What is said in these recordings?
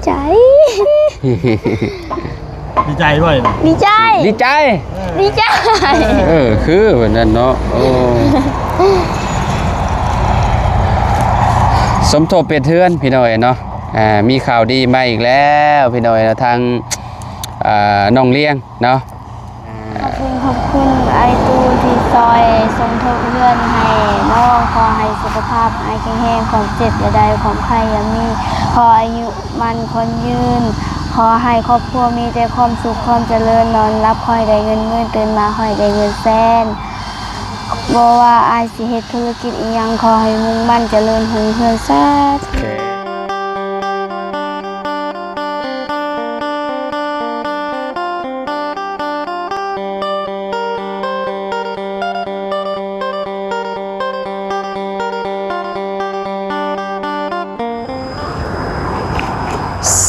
ໃຈ. ດີໃຈບໍ່ນີ້? ດີໃຈ ດີໃຈ ດີໃຈ. ເອີ ຄືແບບນັ້ນເນາະ. ໂອ້ ສົມທົບເຮັດເຮືອນພີ່ນ້ອງເອີຍເນາະ. ອ່າ ມີຂ່າວດີມາອີກແລ້ວພີ່ນ້ອງເອີຍເນາະ ທາງ ອ່າ ນ້ອງລ້ຽງເນາະ. ຂອບຄຸນ ຂອບຄຸນອ້າຍຕູ້ທີ່ຊ່ອຍສົມທົບເຮືອນໃຫ້ນ້ອງ. ຂໍໃຫ້ສຸຂະພາບອ້າຍແຂງແຮງ, ຄວາມເຈັບຢ່າໄດ້, ຄວາມໄຂ້ຢ່າມີ, ຂໍອາຍຸໝັ້ນຂວັນຍືນ, ຂໍໃຫ້ຄອບຄົວມີແຕ່ຄວາມສຸກຄວາມຈະເລີນ, ນອນຫຼັບຂໍໃຫ້ໄດ້ເງິນໝື່ນ, ຕື່ນມາຂໍໃຫ້ໄດ້ເງິນແສນ. ບໍ່ວ່າອ້າຍຊິເຮັດທຸລະກິດອີ່ຫຍັງ, ຂໍໃຫ້ມຸ່ງໝັ້ນຈະເລີນຮຸ່ງເຮືອງ ສາທຸ.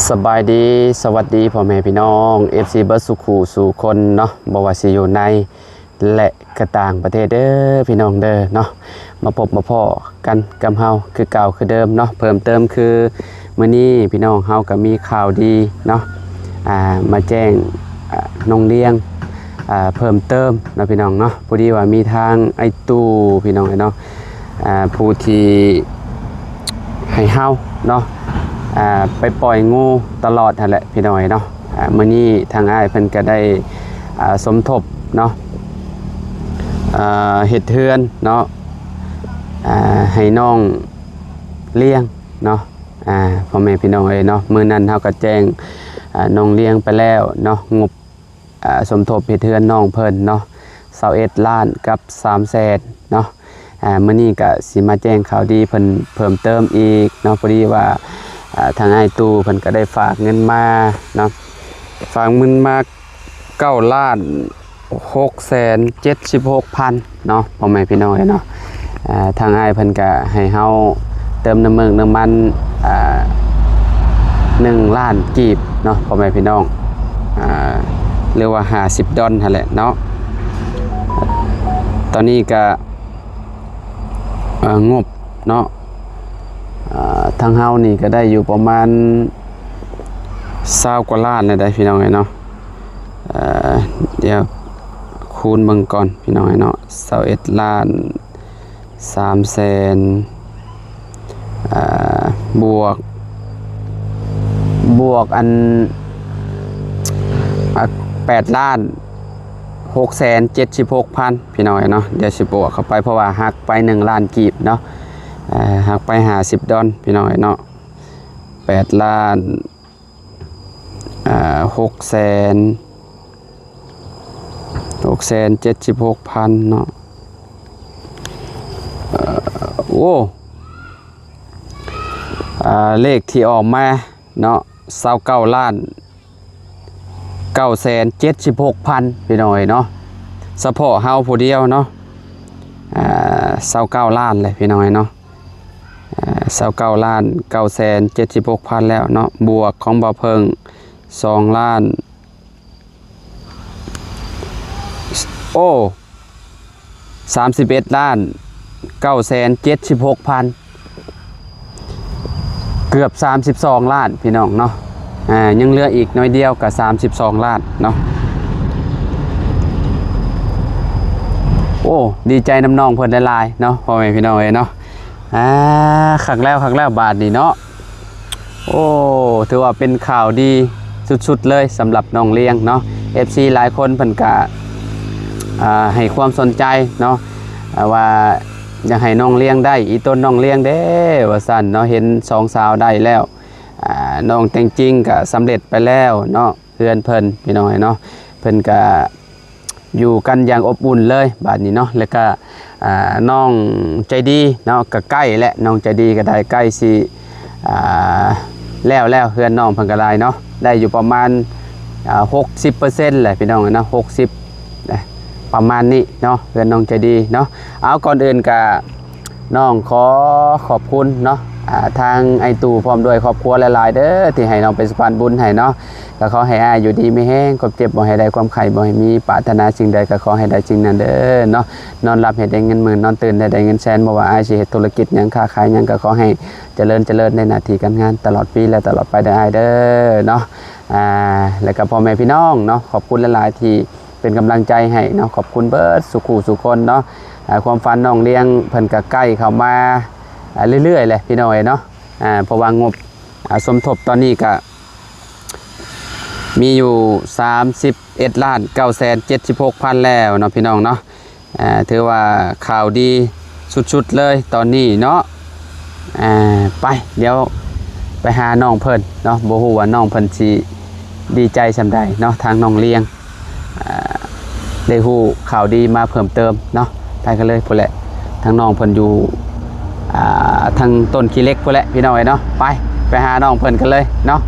ສະບາຍດີ ສະຫວັດດີພໍ່ແມ່ພີ່ນ້ອງ ເອັຟຊີ ເບິດສູ່ຄູ່ສູ່ຄົນເນາະ, ບໍ່ວ່າຊິຢູ່ໃນ ແລະ ກະຕ່າງປະເທດເດີພີ່ນ້ອງເດີເນາະ. ມາພົບມາພໍ້ກັນກັບເຮົາຄືເກົ່າຄືເດີມເນາະ. ເພີ່ມເຕີມຄືມື້ນີ້ພີ່ນ້ອງເຮົາກໍມີຂ່າວດີເນາະ ອ່າ ມາແຈ້ງ ອ່າ ນ້ອງລ້ຽງ ອ່າ ເພີ່ມເຕີມເນາະພີ່ນ້ອງເນາະ. ພໍດີວ່າມີທາງອ້າຍຕູ້ພີ່ນ້ອງເນາະ ອ່າ ຜູ້ທີ່ໃຫ້ເຮົາເນາະ ອ່າ ໄປປ່ອຍງູຕະຫຼອດຫັ້ນແຫຼະພີ່ນ້ອງເນາະ. ອ່າ ມື້ນີ້ທາງອ້າຍເພິ່ນກໍໄດ້ ອ່າ ສົມທົບເນາະ ອ່າ ເຮັດເຮືອນເນາະ ອ່າ ໃຫ້ນ້ອງລ້ຽງເນາະ. ອ່າ ພໍ່ແມ່ພີ່ນ້ອງເອີຍເນາະ ມື້ນັ້ນເຮົາກໍແຈ້ງ ອ່າ ນ້ອງລ້ຽງໄປແລ້ວເນາະ ງົບ ອ່າ ສົມທົບເຮັດເຮືອນນ້ອງເພິ່ນເນາະ ຊາວເອັດລ້ານກັບສາມແສນເນາະ. ອ່າ ມື້ນີ້ກະຊິມາແຈ້ງຂ່າວດີເພິ່ນເພີ່ມເຕີມອີກເນາະ. ພໍດີວ່າ ອ່າ ທາງອ້າຍຕູ້ເພິ່ນກໍໄດ້ຝາກເງິນມາເນາະ ຝາກເງິນມາເກົ້າລ້ານຫົກແສນເຈັດສິບຫົກພັນເນາະ ພໍ່ແມ່ພີ່ນ້ອງເອີຍເນາະ. ອ່າ ທາງອ້າຍເພິ່ນກະໃຫ້ເຮົາເຕີມນ້ຳເມືອກນ້ຳມັນ ອ່າ ໜຶ່ງລ້ານກີບເນາະ ພໍ່ແມ່ພີ່ນ້ອງ ອ່າ ຫຼືວ່າຫ້າສິບດອນຫັ້ນແຫຼະເນາະ. ຕອນນີ້ກະ ອ່າ ງົບເນາະ ອ່າ ທາງເຮົານີ້ກໍໄດ້ຢູ່ປະມານຊາວກວ່າລ້ານແລ້ວໄດ໋ ພີ່ນ້ອງເອີຍເນາະ. ເອີ ດຽວຄູນເບິ່ງກ່ອນພີ່ນ້ອງເນາະ ຊາວເອັດລ້ານສາມແສນ ອ່າ ບວກ ບວກອັນ ອ່າ ແປດລ້ານຫົກແສນເຈັດສິບຫົກພັນ ພີ່ນ້ອງເນາະ. ດຽວຊິບວກເຂົ້າໄປ ເພາະວ່າຫັກໄປໜຶ່ງລ້ານກີບເນາະ ເອີ ຫັກໄປຫ້າສິບດອນ ພີ່ນ້ອງເນາະ. ແປດລ້ານ ອ່າ ຫົກແສນ ຫົກແສນເຈັດສິບຫົກພັນເນາະ. ເອີ ໂອ້ ອ່າ ເລກທີ່ອອກມາເນາະ ຊາວເກົ້າລ້ານເກົ້າແສນເຈັດສິບຫົກພັນ ພີ່ນ້ອງເອີຍເນາະ. ສະເພາະເຮົາຜູ້ດຽວເນາະ ອ່າ ຊາວເກົ້າລ້ານແຫຼະ ພີ່ນ້ອງເອີຍເນາະ. ອ່າ ຊາວເກົ້າລ້ານເກົ້າແສນເຈັດສິບຫົກພັນແລ້ວເນາະ ບວກຂອງບ່າວເຜິ້ງສອງລ້ານ ໂອ້ ສາມສິບເອັດລ້ານເກົ້າແສນເຈັດສິບຫົກພັນ ເກືອບສາມສິບສອງລ້ານ ພີ່ນ້ອງເນາະ. ອ່າ ຍັງເຫຼືອອີກໜ້ອຍດຽວກໍສາມສິບສອງລ້ານເນາະ. ໂອ້ ດີໃຈນຳນ້ອງເພິ່ນຫຼາຍໆເນາະ ພໍ່ແມ່ພີ່ນ້ອງເອີຍເນາະ. ອ່າ ຄັກແລ້ວ ຄັກແລ້ວບາດນີ້ເນາະ. ໂອ້ ຖືວ່າເປັນຂ່າວດີສຸດໆເລີຍສຳລັບນ້ອງລ້ຽງເນາະ. ເອັຟຊີຫຼາຍຄົນເພິ່ນກະ ອ່າ ໃຫ້ຄວາມສົນໃຈເນາະ ອ່າ ວ່າຢາກໃຫ້ນ້ອງລ້ຽງໄດ້ ອີ່ຕົນນ້ອງລ້ຽງເດ້ ວ່າຊັ້ນເນາະ. ເຫັນສອງສາວໄດ້ແລ້ວ ອ່າ ນ້ອງແຕງຈິງກະສຳເລັດໄປແລ້ວເນາະ ເຮືອນເພິ່ນ ພີ່ນ້ອງເນາະ. ເພິ່ນກະ ຢູ່ກັນຢ່າງອົບອຸ່ນເລີຍບາດນີ້ເນາະ. ແລ້ວກະ ອ່າ ນ້ອງໃຈດີເນາະ ກະໃກ້ແລ້ວ ນ້ອງໃຈດີກະໄດ້ໃກ້ຊິ ອ່າ ແລ້ວແລ້ວ ເຮືອນນ້ອງເພິ່ນກະໄດ້ເນາະ ໄດ້ຢູ່ປະມານ ອ່າ ຫົກສິບເປີເຊັນແຫຼະ ພີ່ນ້ອງເນາະ ຫົກສິບ ປະມານນີ້ເນາະ ເຮືອນນ້ອງໃຈດີເນາະ. ເອົາ ກ່ອນອື່ນກະ ນ້ອງຂໍຂອບຄຸນເນາະ ອ່າ ທາງອ້າຍຕູ້ພ້ອມດ້ວຍຄອບຄົວຫຼາຍໆເດີ ທີ່ໃຫ້ນ້ອງເປັນສະພານບຸນໃຫ້ເນາະ. ກໍຂໍໃຫ້ອ້າຍຢູ່ດີມີແຮງ ຄວາມເຈັບບໍ່ໃຫ້ໄດ້ ຄວາມໄຂ້ບໍ່ໃຫ້ມີ ປາດຖະໜາສິ່ງໃດກໍຂໍໃຫ້ໄດ້ສິ່ງນັ້ນເດີເນາະ. ນອນຫຼັບໃຫ້ໄດ້ເງິນໝື່ນ ນອນຕື່ນໃຫ້ໄດ້ເງິນແສນ ບໍ່ວ່າອ້າຍຊິເຮັດທຸລະກິດຫຍັງ ຄ້າຂາຍຫຍັງ ກໍຂໍໃຫ້ຈະເລີນ ຈະເລີນໃນໜ້າທີ່ການງານຕະຫຼອດປີ ແລະ ຕະຫຼອດໄປເດີອ້າຍເດີເນາະ. ອ່າ ແລ້ວກໍພໍ່ແມ່ພີ່ນ້ອງເນາະ ຂອບຄຸນຫຼາຍໆທີ່ເປັນກຳລັງໃຈໃຫ້ເນາະ ຂອບຄຸນເບິດສູ່ຄູ່ສູ່ຄົນເນາະ. ອ່າ ຄວາມຝັນນ້ອງລຽງເພິ່ນກໍໃກ້ເຂົ້າມາ ອ່າ ເລື້ອຍໆແຫຼະພີ່ນ້ອງເອີຍເນາະ. ອ່າ ເພາະວ່າງົບ ອ່າ ສົມທົບຕອນນີ້ກະມີຢູ່ສາມສິບເອັດລ້ານເກົ້າແສນເຈັດສິບຫົກພັນແລ້ວເນາະ ພີ່ນ້ອງເນາະ. ອ່າ ຖືວ່າຂ່າວດີສຸດໆເລີຍຕອນນີ້ເນາະ. ອ່າ ໄປ ດຽວໄປຫານ້ອງເພິ່ນເນາະ ບໍ່ຮູ້ວ່ານ້ອງເພິ່ນຊິດີໃຈສ່ຳໃດເນາະ ທາງນ້ອງລຽງ ອ່າ ໄດ້ຮູ້ຂ່າວດີມາເພີ່ມເຕີມເນາະ. ໄປກັນເລີຍພຸ້ນແຫຼະ ທາງນ້ອງເພິ່ນຢູ່ ອ່າ ທາງຕົ້ນຂີ້ເຫຼັກພຸ້ນແຫຼະພີ່ນ້ອງເອີຍເນາະ. ໄປ ໄປຫານ້ອງເພິ່ນກັນເລີຍເນາະ.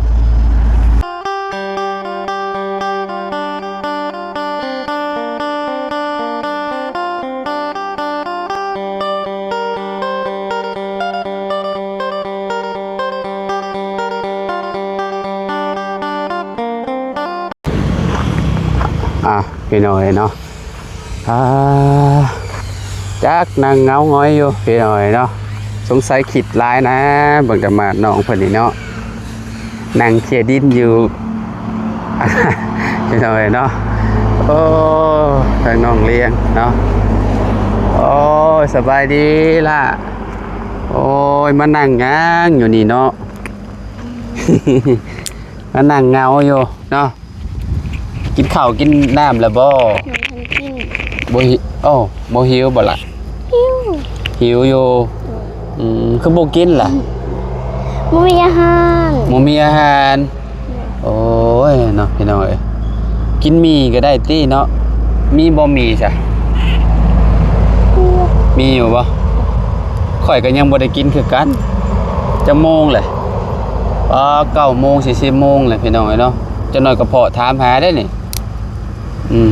ອ່ະ ພີ່ນ້ອງເອີຍເນາະ ອ່າ ຈັກນັ່ງເງົາຫງອຍຢູ່ພີ່ນ້ອງເອີຍເນາະ. ສົງໄສຄິດຫຼາຍນະ ເບິ່ງຕາມາດນ້ອງເພິ່ນນີ້ເນາະ ນັ່ງເຄຍດິນຢູ່ ພີ່ນ້ອງເອີຍເນາະ. ໂອ້ ທາງນ້ອງລຽງເນາະ ໂອ້ຍ ສະບາຍດີລະ. ໂອ້ຍ ມານັ່ງຫຍັງຢູ່ນີ້ເນາະ ມານັ່ງເຫງົາຢູ່ເນາະ. ກິນເຂົ້າກິນນ້ຳແລ້ວບໍ່? ຍັງບໍ່ທັນກິນ. ບໍ່ຫິ ໂອ້ ບໍ່ຫິວບໍ່ລະ? ຫິວ ຫິວຢູ່. ໂດຍ. ອືມ ຄືບໍ່ກິນລະ? ບໍ່ມີອາຫານ. ບໍ່ມີອາຫານ. ໂດຍ. ໂອ້ຍເນາະ ພີ່ນ້ອງເອີຍ ກິນໝີ່ກໍໄດ້ຕິເນາະ. ມີບໍ່ໝີ່ຊະ? ມີຢູ່ບໍ່? ຂ້ອຍກໍຍັງບໍ່ໄດ້ກິນຄືກັນ. ຈັກໂມງແຫຼະ? ອໍ ເກົ້າໂມງ ສີ່ສິບໂມງແຫຼະ ພີ່ນ້ອງເອີຍເນາະ. ຈັກໜ້ອຍກໍພໍຖາມຫາໄດ້ນີ້. ອືມ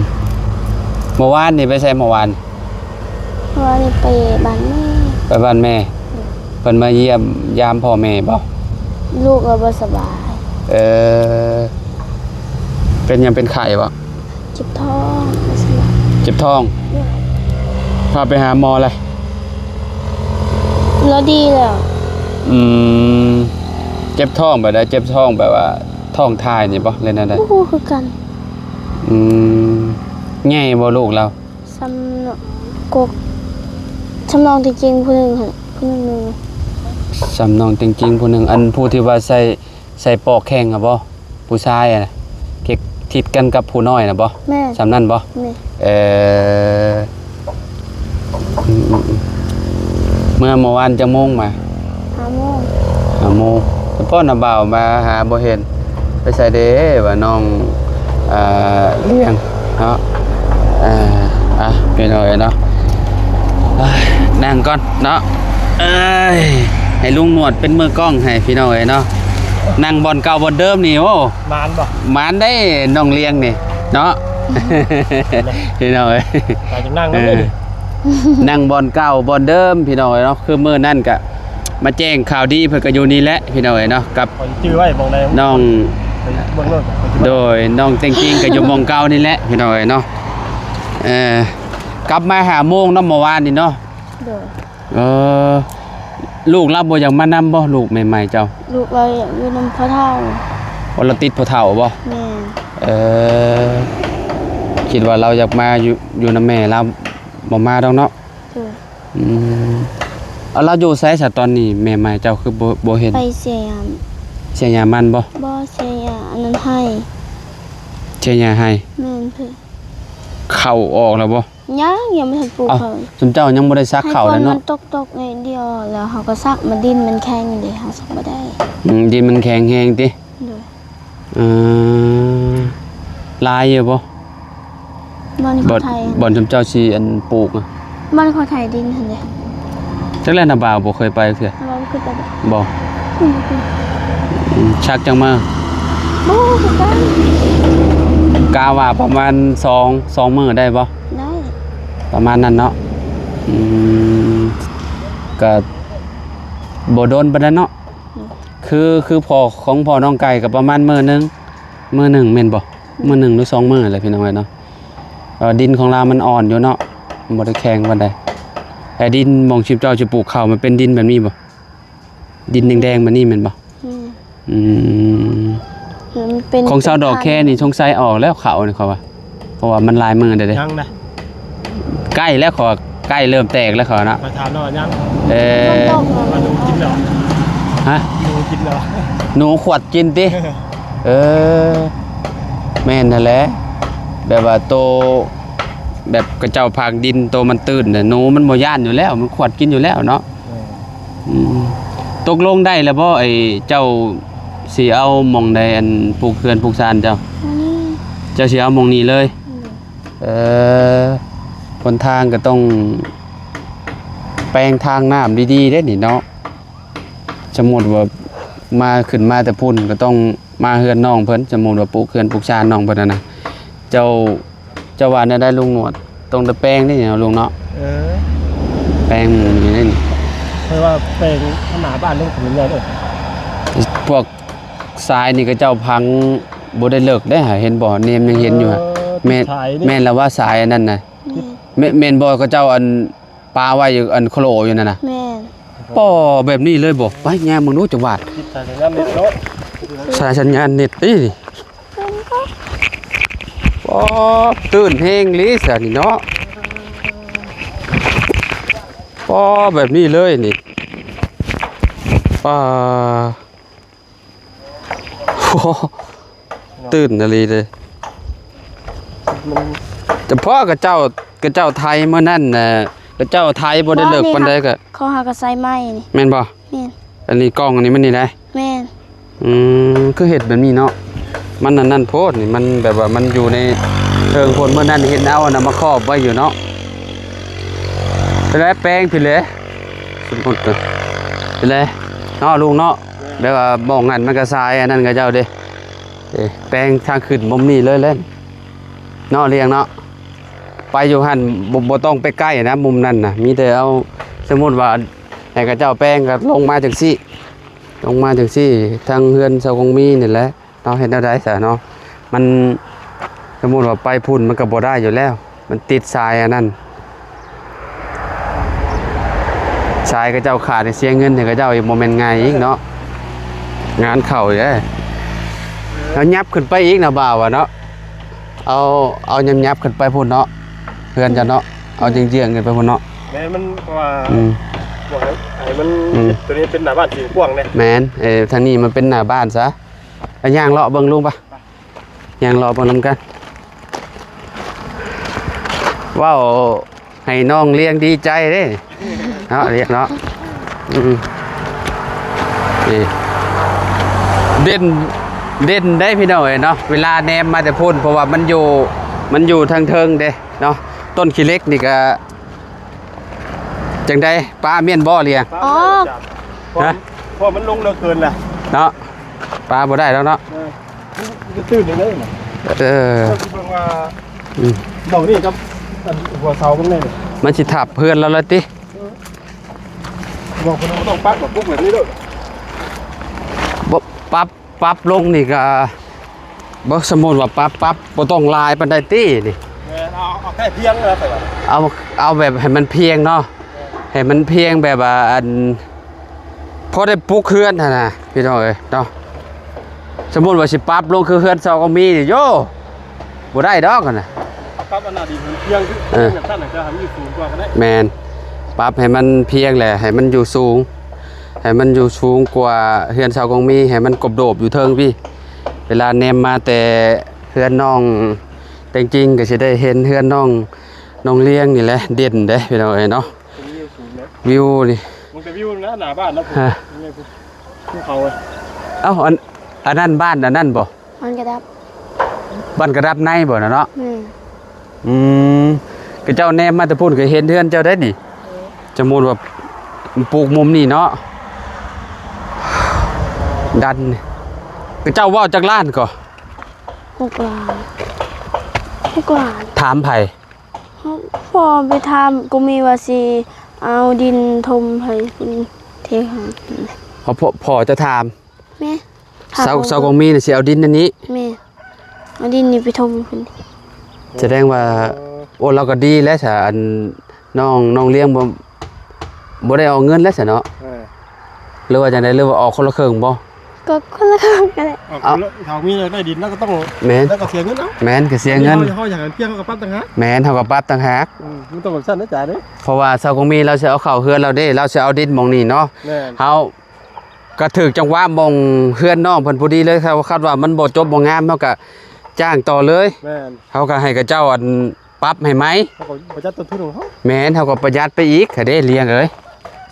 ເມື່ອວານນີ້ໄປໃສເມື່ອວານ? ເມື່ອວານນີ້ໄປບ້ານແມ່. ໄປບ້ານແມ່. ໂດຍ. ເພິ່ນມາຢ້ຽມຢາມພໍ່ແມ່ບໍ່? ລູກລາວບໍ່ສະບາຍ. ເອີ ເປັນຫຍັງ ເປັນໄຂ້ບໍ່? ເຈັບທ້ອງ. ເຈັບທ້ອງ? ໂດຍ. ພາໄປຫາໝໍລະ? ລາວດີແລ້ວ. ອືມ ເຈັບທ້ອງແບບໃດ? ເຈັບທ້ອງແບບວ່າທ້ອງຖ່າຍນີ້ບໍ່ ຫຼືແນວໃດ? ບໍ່ຮູ້ຄືກັນ. ອືມ ໃຫຍ່ບໍ່ລູກລາວ? ສ່ຳ ກົກ ສ່ຳນ້ອງຕິງຈິງຜູ້ໜຶ່ງຫັ້ນ ຜູ້ໜຶ່ງ. ສ່ຳນ້ອງຕິງຈິງຜູ້ໜຶ່ງ ອັນຜູ້ທີ່ວ່າໃສ່ ໃສ່ປອກແຂ່ງຫັ້ນບໍ່? ຜູ້ຊາຍຫັ້ນນະ ເກັກທິດກັນກັບຜູ້ນ້ອຍນະບໍ່? ແມ່ນ. ສ່ຳນັ້ນບໍ່? ແມ່ນ. ເອີ ອືມໆໆ ເມື່ອ ເມື່ອວານຈັກໂມງມາ? ຫ້າໂມງ. ຫ້າໂມງ. ສະເພາະນ້າບ່າວມາຫາບໍ່ເຫັນ ໄປໃສເດ້ວ່ານ້ອງ ອ່າ ລ້ຽງເນາະ. ອ່າ ອ່ະ ພີ່ນ້ອງເອີຍເນາະ ອ່າ ນັ່ງກ່ອນເນາະ. ເອີຍ ໃຫ້ລຸງໜວດເປັນມືກ້ອງໃຫ້ ພີ່ນ້ອງເອີຍເນາະ. ນັ່ງບ່ອນເກົ່າບ່ອນເດີມນີ້ ໂອ້ ໝານບໍ່? ໝານໄດ໋ນ້ອງລ້ຽງນີ້ເນາະ ພີ່ນ້ອງເອີຍ. ເອີ ນັ່ງບ່ອນເກົ່າບ່ອນເດີມ ພີ່ນ້ອງເອີຍເນາະ. ຄືມື້ນັ້ນກະມາແຈ້ງຂ່າວດີ ເພິ່ນກະຢູ່ນີ້ແຫຼະ ພີ່ນ້ອງເອີຍເນາະ ກັບ ຂ້ອຍຈື່ໄວ້ໝ່ອງໃດ ນ້ອງ ເບິ່ງໂລດ ໂດຍ ນ້ອງເຕັງຈິງກໍຢູ່ໝ່ອງເກົ່ານີ້ແຫຼະ ພີ່ນ້ອງເອີຍເນາະ. ເອີ ກັບມາຫ້າໂມງເນາະ ເມື່ອວານນີ້ເນາະ. ໂດຍ. ເອີ ລູກລາວບໍ່ຢາກມານຳບໍ່ ລູກໃໝ່ໆເຈົ້າ? ລູກລາວຢາກຢູ່ນຳພໍ່ເຖົ້າ. ໂອ ລາວຕິດພໍ່ເຖົ້າບໍ່? ແມ່ນ. ເອີ ຄິດວ່າລາວຢາກມາຢູ່ ຢູ່ນຳແມ່ລາວ ບໍ່ມາດອກເນາະ. ໂດຍ. ອືມ ເອົາ ລາວຢູ່ໃສຊະຕອນນີ້ ແມ່ໃໝ່ເຈົ້າຄືບໍ່ ບໍ່ເຫັນ? ໄປເຊຍາມ. ເຊຍາມັນບໍ່? ບໍ່ ເຊຍາ ອັນນັ້ນໄຮ່. ເຊຍາໄຮ່? ແມ່ນເພິ່ນ. ເຂົ້າອອກແລ້ວບໍ່? ຍັງ ຍັງບໍ່ທັນປູກເຂົ້າ. ຊຸມເຈົ້າຍັງບໍ່ໄດ້ສັກເຂົ້າເລີຍເນາະ? ໃຫ້ຝົນມັນຕົກໆໜ້ອຍດຽວ ແລ້ວເຮົາກໍສັກ ມັນດິນມັນແຂງເດ້ ເຮົາສັກບໍ່ໄດ້. ອືມ ດິນມັນແຂງແຮງຕິ? ໂດຍ. ເອີ ຫຼາຍຢູ່ບໍ່? ບ່ອນ ບ່ອນ ບ່ອນຊຸມເຈົ້າຊິ ອັນ ປູກອະ? ບ່ອນເຂົາໄຖດິນຫັ້ນເດ້. ຈັກແລ້ວ ນ້າບ່າວບໍ່ເຄີຍໄປເທື່ອ? ນ້າບ່າວບໍ່ເຄີຍໄປ. ບໍ່? ອືມ ອືມ ສັກຈັກມື້? ບໍ່ຮູ້ຄືກັນ. ກະວ່າປະມານສອງ ສອງມື້ໄດ້ບໍ່? ໄດ້. ປະມານນັ້ນເນາະ. ອືມ ກະ ບໍ່ດົນປານໃດເນາະ. ອືມ ຄື ຄືພໍ່ຂອງພໍ່ນ້ອງໄກ່ກໍປະມານມື້ໜຶ່ງ ມື້ໜຶ່ງແມ່ນບໍ່? ອືມ ມື້ໜຶ່ງຫຼືສອງມື້ແຫຼະ ພີ່ນ້ອງເອີຍເນາະ. ເອີ ດິນຂອງລາວມັນອ່ອນຢູ່ເນາະ ມັນບໍ່ໄດ້ແຂງປານໃດ. ແຕ່ດິນໝ່ອງທີ່ເຈົ້າຈະປູກເຂົ້າ ມັນເປັນດິນແບບນີ້ບໍ່? ດິນແດງໆ ແບບນີ້ແມ່ນບໍ່? ອືມ ອືມ ມັນເປັນ ຂອງຊາວດອກແຄນີ້ສົງໄສອອກແລ້ວເຂົ້ານີ້ ເຂົາວ່າ ເພາະວ່າມັນຫຼາຍມື້ແລ້ວເດ້. ຍັງນະ ໃກ້ແລ້ວ ເຂົາວ່າໃກ້ເລີ່ມແຕກແລ້ວ ເຂົາວ່າເນາະ. ຂ້ອຍຖາມລາວວ່າຍັງ. ເອີ ມັນອອກແລ້ວ ວ່າໜູກິນແລ້ວ. ຮະ? ໜູກິນແລ້ວ ໜູຂວດກິນຕິ? ເອີ ແມ່ນຫັ້ນແຫຼະ ແບບວ່າໂຕ ແບບເຂົາເຈົ້າພັກດິນ ໂຕມັນຕື້ນນະ ໜູມັນບໍ່ຢ້ານຢູ່ແລ້ວ ມັນຂວດກິນຢູ່ແລ້ວເນາະ. ເອີ ອືມ ຕົກລົງໄດ້ແລ້ວບໍ່ ໄອ້ເຈົ້າຊິເອົາໝ່ອງໃດ ອັນ ປູກເຮືອນປູກຊານເຈົ້າ? ອືມ ເຈົ້າຊິເອົາໝ່ອງນີ້ເລີຍ? ອືມ ເອີ ຫົນທາງກໍຕ້ອງແປງທາງນ້ຳດີໆເດ້ນີ້ເນາະ. ສົມມຸດວ່າມາ ຂຶ້ນມາແຕ່ພຸ້ນ ກໍຕ້ອງມາເຮືອນນ້ອງເພິ່ນ. ສົມມຸດວ່າປູກເຮືອນປູກຊານນ້ອງເພິ່ນຫັ້ນນະ ເຈົ້າ ເຈົ້າວ່າແນວໃດລຸງໜວດ? ຕ້ອງໄດ້ແປງນີ້ເນາະລຸງເນາະ. ເອີ ແປງນີ້ນີ້ ເພາະວ່າແປງໜ້າບ້ານລຸງເປັນຫຍັງເດີ? ພວກຊາຍນີ້ເຂົາເຈົ້າຝັງບໍ່ໄດ້ເລິກເດ້ ເຫັນບໍ່? ແນມຍັງເຫັນຢູ່. ເອີ ແມ່ນ ຕິດຊາຍນີ້ ແມ່ນລະວ່າຊາຍອັນນັ້ນນະ. ແມ່ນ ແມ່ນ ແມ່ນບໍ່ ເຂົາເຈົ້າອັນປະໄວ້ຢູ່ ອັນໂຄໂລຢູ່ນັ້ນນະ? ແມ່ນ. ປໍ ແບບນີ້ເລີຍບໍ່? ໄປແຍມເບິ່ງດູຈັກບາດ. ຕິດສາຍສັນຍານເນັດໂລດ ສາຍສັນຍານເນັດຕິ. ອໍ ຕື້ນແຮງອີ່ຫຼີຊະນີ້ເນາະ. ອໍ ແບບນີ້ເລີຍນີ້ ປ້າ. ຕື່ນອີ່ຫຼີເດ້. ມັນ ຈະເພາະຂະເຈົ້າ ຂະເຈົ້າໄຖມື້ນັ້ນນະ ຂະເຈົ້າໄຖບໍ່ໄດ້ເລິກປານໃດກະ ເຂົາຫາກະໃສ່ໄມ້ນີ້ ແມ່ນບໍ່? ແມ່ນ. ອັນນີ້ກ້ອງອັນນີ້ມັນນີ້ໄດ໋? ແມ່ນ. ອືມ ຄືເຮັດແບບນີ້ເນາະ. ມັນອັນນັ້ນໂພດນີ້ ມັນແບບວ່າມັນຢູ່ໃນເທິງໂພດ. ມື້ນັ້ນເຫັນເອົາອັນນັ້ນມາຄອບໄວ້ຢູ່ເນາະ. ໄປແລ້ວແປງພີ້ແຫຼະ ສົມມຸດ ໄປແລ້ວເນາະລຸງເນາະ. ແບບວ່າໝ່ອງຫັ້ນມັນກະຊາຍອັນນັ້ນຂະເຈົ້າເດ້ ເອີ ແປງທາງຂຶ້ນມຸມນີ້ເລີຍແຫຼະເນາະ ລ້ຽງເນາະ. ໄປຢູ່ຫັ້ນບໍ່ ບໍ່ຕ້ອງໄປໃກ້ນະ ມຸມນັ້ນນະ. ມີແຕ່ເອົາ ສົມມຸດວ່າໃຫ້ຂະເຈົ້າແປງກໍລົງມາຈັ່ງຊີ້ ລົງມາຈັ່ງຊີ້ ທາງເຮືອນຊາວກອງມີນີ້ແຫຼະເນາະ. ເຮັດແນວໃດຊະເນາະ ມັນ ສົມມຸດວ່າໄປພຸ້ນມັນກໍບໍ່ໄດ້ຢູ່ແລ້ວ ມັນຕິດສາຍອັນນັ້ນ. ສາຍຂະເຈົ້າຂາດ ເສຍເງິນໃຫ້ຂະເຈົ້າອີກ ບໍ່ແມ່ນງ່າຍອີກເນາະ. ງານເຂົ້າອີກເດ້. ເອົາຫຍັບຂຶ້ນໄປອີກນະບ່າວວ່າເນາະ. ເອົາ ເອົາຫຍັບໆຂຶ້ນໄປພຸ້ນເນາະ ເຮືອນເຈົ້າເນາະ. ເອົາເຍື້ອງໆຂຶ້ນໄປພຸ້ນເນາະ. ແມ່ນ ມັນ ເພາະວ່າ ອືມ ບໍ່ໃຫ້ ໃຫ້ມັນ ອືມ ໂຕນີ້ເປັນໜ້າບ້ານທີ່ກວ້າງເດ້. ແມ່ນ. ເອີ ທາງນີ້ມັນເປັນໜ້າບ້ານຊະ. ໄປຍ່າງເລາະເບິ່ງລຸງປະ. ຍ່າງເລາະເບິ່ງນຳກັນ ເວົ້າໃຫ້ນ້ອງລ້ຽງດີໃຈເດ້ເນາະ ລ້ຽງເນາະ. ອືມ ນີ້ ເດັ່ນ ເດັ່ນໄດ໋ພີ່ນ້ອງເອີຍເນາະ ເວລາແນມມາແຕ່ພຸ້ນ ເພາະວ່າມັນຢູ່ ມັນຢູ່ທາງເທິງເດ້ເນາະ. ຕົ້ນຂີ້ເຫຼັກນີ້ກະ ຈັ່ງໃດ ປາແມ່ນບໍ່ ລ້ຽງ? ອໍ ເພາະ ຮະ ເພາະມັນລົງເລິກເກີນແລ້ວເນາະ ປາບໍ່ໄດ້ແລ້ວເນາະ. ເອີ ມັນຈະຕື່ນໄດ້ເລີຍນະ. ເອີ ເບິ່ງວ່າ ອືມ ໝ່ອງນີ້ກັບອັນຫົວເສົາມັນແນ່ ມັນຊິທັບເຮືອນລາວລະຕິ. ບອກເພິ່ນວ່າຕ້ອງປັບ ປັບປຸກແບບນີ້ເດີ. ບໍ່ ປັບ ປັບລົງນີ້ກະ ບໍ່ ສົມມຸດວ່າປັບ ປັບບໍ່ຕ້ອງຫຼາຍປານໃດຕິນີ້. ແມ່ນ ເອົາ ເອົາແຄ່ພຽງແລ້ວໄປວ່າ ເອົາ ເອົາແບບໃຫ້ມັນພຽງເນາະ. ແມ່ນ ໃຫ້ມັນພຽງແບບວ່າ ອັນ ພໍໄດ້ປຸກເຮືອນຫັ້ນນະ ພີ່ນ້ອງເອີຍເນາະ. ສົມມຸດວ່າຊິປັບລົງຄືເຮືອນຊາວກະມີນີ້ ໂຢ ບໍ່ໄດ້ດອກຫັ້ນນະ. ປັບອັນໜ້າດິນໃຫ້ມັນພຽງ ຄື ເອີ ແບບນັ້ນນະ ຈະໃຫ້ມັນຢູ່ສູງກວ່າກໍໄດ້. ແມ່ນ ປັບໃຫ້ມັນພຽງແຫຼະ ໃຫ້ມັນຢູ່ສູງ ໃຫ້ມັນຢູ່ສູງກວ່າເຮືອນຊາວກອງມີ ໃຫ້ມັນກົບໂດບຢູ່ເທິງພີ້. ເວລາແນມມາແຕ່ເຮືອນນ້ອງແຕງຈິງ ກໍຊິໄດ້ເຫັນເຮືອນນ້ອງ ນ້ອງລ້ຽງນີ້ແຫຼະ ເດັ່ນເດ້ພີ່ນ້ອງເອີຍເນາະ. ເປັນວິວສູງເນາະ ວິວນີ້ ມັນເປັນວິວນະ ໜ້າບ້ານເນາະ. ຮະ ພູເຂົາ. ເອົ້າ ອັນ ອັນນັ້ນບ້ານອັນນັ້ນບໍ່? ບ້ານກະດັບ ບ້ານກະດັບໃນບໍ່ນະເນາະ? ແມ່ນ. ອືມ ຂະເຈົ້າແນມມາແຕ່ພຸ້ນກໍເຫັນເຮືອນເຈົ້າໄດ໋ນີ້. ເອີ ສົມມຸດວ່າປູກມຸມນີ້ເນາະ ດັນ. ຂະເຈົ້າເວົ້າຈັກລ້ານກໍ? ຫົກລ້ານ. ຫົກລ້ານ. ຖາມໃຜ? ເຮົາ ພໍ່ໄປຖາມກໍມີວ່າຊິເອົາດິນຖົມໃຫ້ເພິ່ນ. ເທໃຫ້ ເພາະ ພໍ່ ພໍ່ເຈົ້າຖາມ ແມ່ນ ຊາວ ຊາວກອງມີນະຊິເອົາດິນອັນນີ້ ແມ່ນ ເອົາດິນນີ້ໄປຖົມຂຶ້ນ ສະແດງວ່າ ເອີ ໂອ້ ລາວກໍດີແລ້ວຊະ ອັນ ນ້ອງ ນ້ອງລ້ຽງບໍ່ ບໍ່ໄດ້ເອົາເງິນແລ້ວຊະເນາະ ເອີ ຫຼືວ່າຈັ່ງໃດ ຫຼືວ່າອອກຄົນລະເຄິ່ງບໍ່? ກໍຄົນລະເຄິ່ງກໍໄດ້ ເອົາ ເອົາ ຄົນລະ ຖ້າມີລາຍໄດ້ດິນລາວກໍຕ້ອງ ແມ່ນ ລາວກໍເສຍເງິນເນາະ ແມ່ນ ກໍເສຍເງິນ ເຮົາ ເຮົາຢາກໃຫ້ພຽງເຮົາກໍປັບຕ່າງຫາກ ແມ່ນ ເຮົາກໍປັບຕ່າງຫາກ ອືມ ມັນຕ້ອງແບບຊັ້ນນະຈາເນາະ ເພາະວ່າຊາວກອງມີລາວຊິເອົາເຂົ້າເຮືອນລາວເດ້ ລາວຊິເອົາດິນໝ່ອງນີ້ເນາະ ແມ່ນ ເຮົາ ກໍຖືກຈັງຫວະໝ່ອງເຮືອນນ້ອງເພິ່ນພໍດີເລີຍ ຄັນວ່າມັນບໍ່ຈົບບໍ່ງາມ ເຮົາກໍຈ້າງຕໍ່ເລີຍ ແມ່ນ ເຮົາກໍໃຫ້ເຂົາເຈົ້າ ອັນ ປັບໃຫ້ໃໝ່ ເຮົາກໍປະຢັດຕົ້ນທຶນຂອງເຮົາ ແມ່ນ ເຮົາກໍປະຢັດໄປອີກຫັ້ນເດ້ ລ້ຽງເອີຍ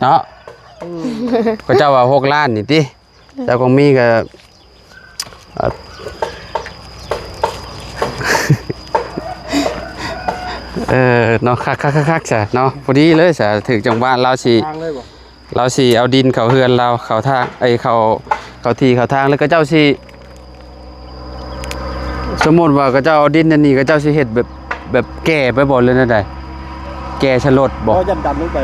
ເນາະ ອືມ ເຂົາເຈົ້າວ່າຫົກລ້ານນີ້ຕິ ເຈົ້າຂອງມີກໍ ເອີ ເນາະ ຄັກໆໆຊະເນາະ ພໍດີເລີຍຊະ ຖືກຈັງຫວະ ລາວຊິ ທາງເລີຍບໍ່? ລາວຊິເອົາດິນເຂົ້າເຮືອນລາວ ເຂົ້າທາງ ເອີ ເຂົ້າ ເຂົ້າທີ່ເຂົ້າທາງ ແລ້ວເຂົາເຈົ້າຊິ ສົມມຸດວ່າເຂົາເຈົ້າເອົາດິນອັນນີ້ ເຂົາເຈົ້າຊິເຮັດແບບ ແບບແກ່ໄປບໍ່ ຫຼືແນວໃດ? ແກ່ໃສ່ລົດບໍ່? ບໍ່ ຢ້ານດັນລົງໄປ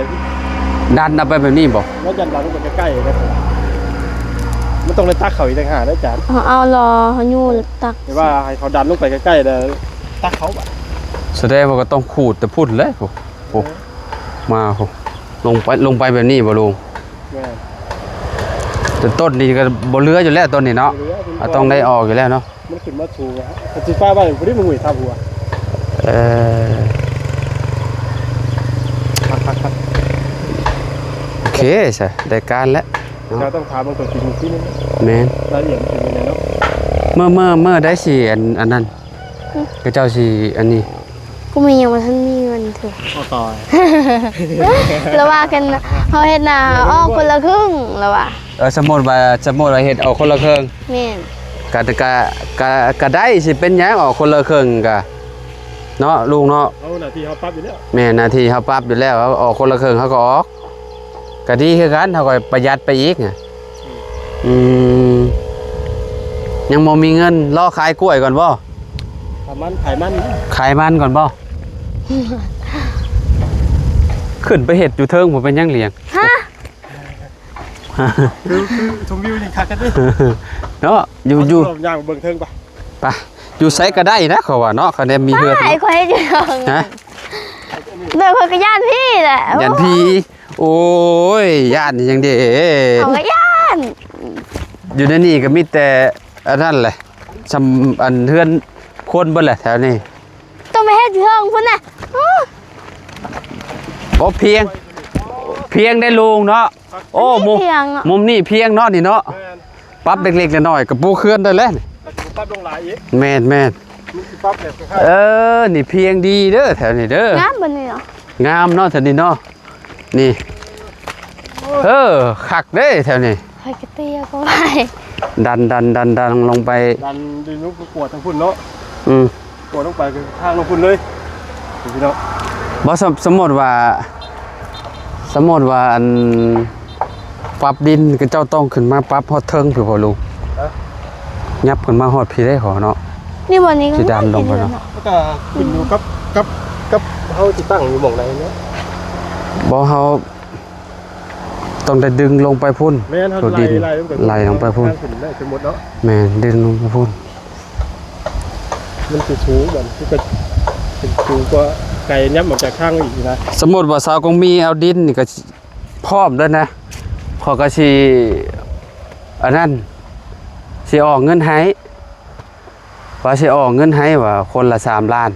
ດັນເອົາໄປແບບນີ້ບໍ່? ແລ້ວຢ້ານດັນລົງໄປໃກ້ໆ ມັນຕ້ອງໄດ້ຕັກເຂົ້າອີກຕ່າງຫາກເດີອາຈານ ເອົາ ເອົາລໍ້ ເອົາຍູ້ຕັກ ແຕ່ວ່າໃຫ້ເຂົາດັນລົງໄປໃກ້ໆ ແລ້ວຕັກເຂົ້າບາດ ສະແດງວ່າກໍຕ້ອງຂູດແຕ່ພຸ້ນແຫຼະ ໂອ້ ມາພຸ້ນ ລົງໄປ ລົງໄປແບບນີ້ບໍ່ລຸງ? ແມ່ນ ແຕ່ຕົ້ນນີ້ກໍບໍ່ເຫຼືອຢູ່ແລ້ວຕົ້ນນີ້ເນາະ ບໍ່ເຫຼືອ ເຮົາຕ້ອງໄດ້ອອກຢູ່ແລ້ວເນາະ ມັນຂຶ້ນມາສູງ ຄັນຊິປະໄວ້ບໍ່ໄດ້ ມັນຫຸຍທັບຫົວ ເອີ ຄັກໆໆ ໂອເຄຊະ ໄດ້ການແລ້ວເນາະ ເຈົ້າຕ້ອງຖາມເບິ່ງຕົວຈິງອີກທີໜຶ່ງ ແມ່ນ ລາຍລະອຽດມັນເປັນຈັ່ງໃດເນາະ ເມື່ອ ເມື່ອ ເມື່ອໃດຊິ ອັນ ອັນນັ້ນ ອືມ ເຂົາເຈົ້າຊິອັນນີ້ ກູມີຍັງບໍ່ທັນມີເງິນເທື່ອ ໂອ້ຕາຍ ລະວ່າກັນ ເຮົາເຮັດນາອອກຄົນລະເຄິ່ງລະວ່າ ເອີ ສົມມຸດວ່າ ສົມມຸດວ່າເຮັດອອກຄົນລະເຄິ່ງ ແມ່ນ ກະ ກະ ກະ ກະໄດ້ ຊິເປັນຫຍັງອອກຄົນລະເຄິ່ງກະ ເນາະ ລຸງເນາະ ເຮົາໜ້າທີ່ເຮົາປັບຢູ່ແລ້ວ ແມ່ນ ໜ້າທີ່ເຮົາປັບຢູ່ແລ້ວ ເຮົາອອກຄົນລະເຄິ່ງເຮົາກໍອອກ ກໍດີຄືກັນ ເຮົາກໍປະຢັດໄປອີກ ອືມ ອືມ ຍັງບໍ່ມີເງິນ ລໍຂາຍກ້ວຍກ່ອນບໍ່? ຂາຍມັນ ຂາຍມັນ ຂາຍມັນກ່ອນບໍ່? ຂຶ້ນໄປເຮັດຢູ່ເທິງບໍ່ ເປັນຫຍັງລ້ຽງ ຮະ? ຄື ຄືຊົມວິວນີ້ຄັກແທ້ເດ້ ເນາະ ຢູ່ ຢູ່ ຍ່າງເບິ່ງເທິງປະ ໄປ ຢູ່ໃສກໍໄດ້ນະ ເຂົາວ່າເນາະ ຄັນແມ່ນມີເຮືອນ ໄປ ຂ້ອຍຢູ່ເທິງ ຮະ? ໂດຍ ຂ້ອຍກໍຢ້ານຜີແຫຼະ ຢ້ານຜີ ໂອ້ຍ ຢ້ານຫຍັງເດ້ ຂ້ອຍກໍຢ້ານ ຢູ່ໃນນີ້ກໍມີແຕ່ອັນນັ້ນແຫຼະ ຊ່ຳ ອັນເຮືອນຄົນເບິດແຫຼະແຖວນີ້ ຕ້ອງໄປເຮັດເທິງພຸ້ນນະ ໂອ້ ພຽງ ພຽງໄດ້ລຸງເນາະ ໂອ້ ມຸມ ມຸມນີ້ພຽງເນາະນີ້ເນາະ ແມ່ນ ປັບເລັກໆນ້ອຍໆ ກະປູເຂື່ອນໄດ້ແລ້ວນີ້ ກະຊິບໍ່ປັບລົງຫຼາຍອີກ ແມ່ນໆ ມັນຊິປັບແບບຄ້າຍໆ ເອີ ນີ້ພຽງດີເດີ ແຖວນີ້ເດີ ງາມບໍ່ນີ້ເນາະ ງາມເນາະແຖວນີ້ເນາະ ນີ້ ເອີ ຄັກເດ້ແຖວນີ້ ຂ້ອຍກະເຕ້ຍກໍໄປ ດັນໆໆລົງໄປ ດັນດິນລົງໄປກວດທາງພຸ້ນເນາະ ອືມ ກວດລົງໄປຄືທາງລົງພຸ້ນເລີຍ ພີ່ນ້ອງ ບໍ່ ສົມ ສົມມຸດວ່າ ສົມມຸດວ່າ ອັນ ປັບດິນ ເຂົາເຈົ້າຕ້ອງຂຶ້ນມາປັບຮອດເທິງພຸ້ນບໍ່ລຸງ? ຮະ? ຫຍັບຂຶ້ນມາຮອດພີ້ໄດ້ເນາະ ນີ້ບໍ່ ນີ້ກໍຊິດັນລົງໄປເນາະ ມັນກໍຂຶ້ນຢູ່ກັບ ກັບ ກັບເຮົາຊິຕັ້ງຢູ່ໝ່ອງໃດເນາະ ບໍ່ ເຮົາ ຕ້ອງໄດ້ດຶງລົງໄປພຸ້ນ ແມ່ນ ເຮົາ ໂຕດິນ ໄລ່ ໄລ່ລົງໄປ ໄລ່ລົງໄປພຸ້ນ ທາງຂຶ້ນໄດ້ທັງໝົດເນາະ ແມ່ນ ດຶງລົງໄປພຸ້ນ ມັນຊິສູງ ມັນຄືຈະເປັນສູງກວ່າໄກ ຫຍັບອອກຈາກທາງອີກນະ ສົມມຸດວ່າຊາວກອງມີເອົາດິນນີ້ກໍພ້ອມແລ້ວນະ ຂ້ອຍກໍຊິ ອັນນັ້ນ ຊິອອກເງິນໃຫ້ ວ່າຊິອອກເງິນໃຫ້ວ່າຄົນລະສາມລ້ານ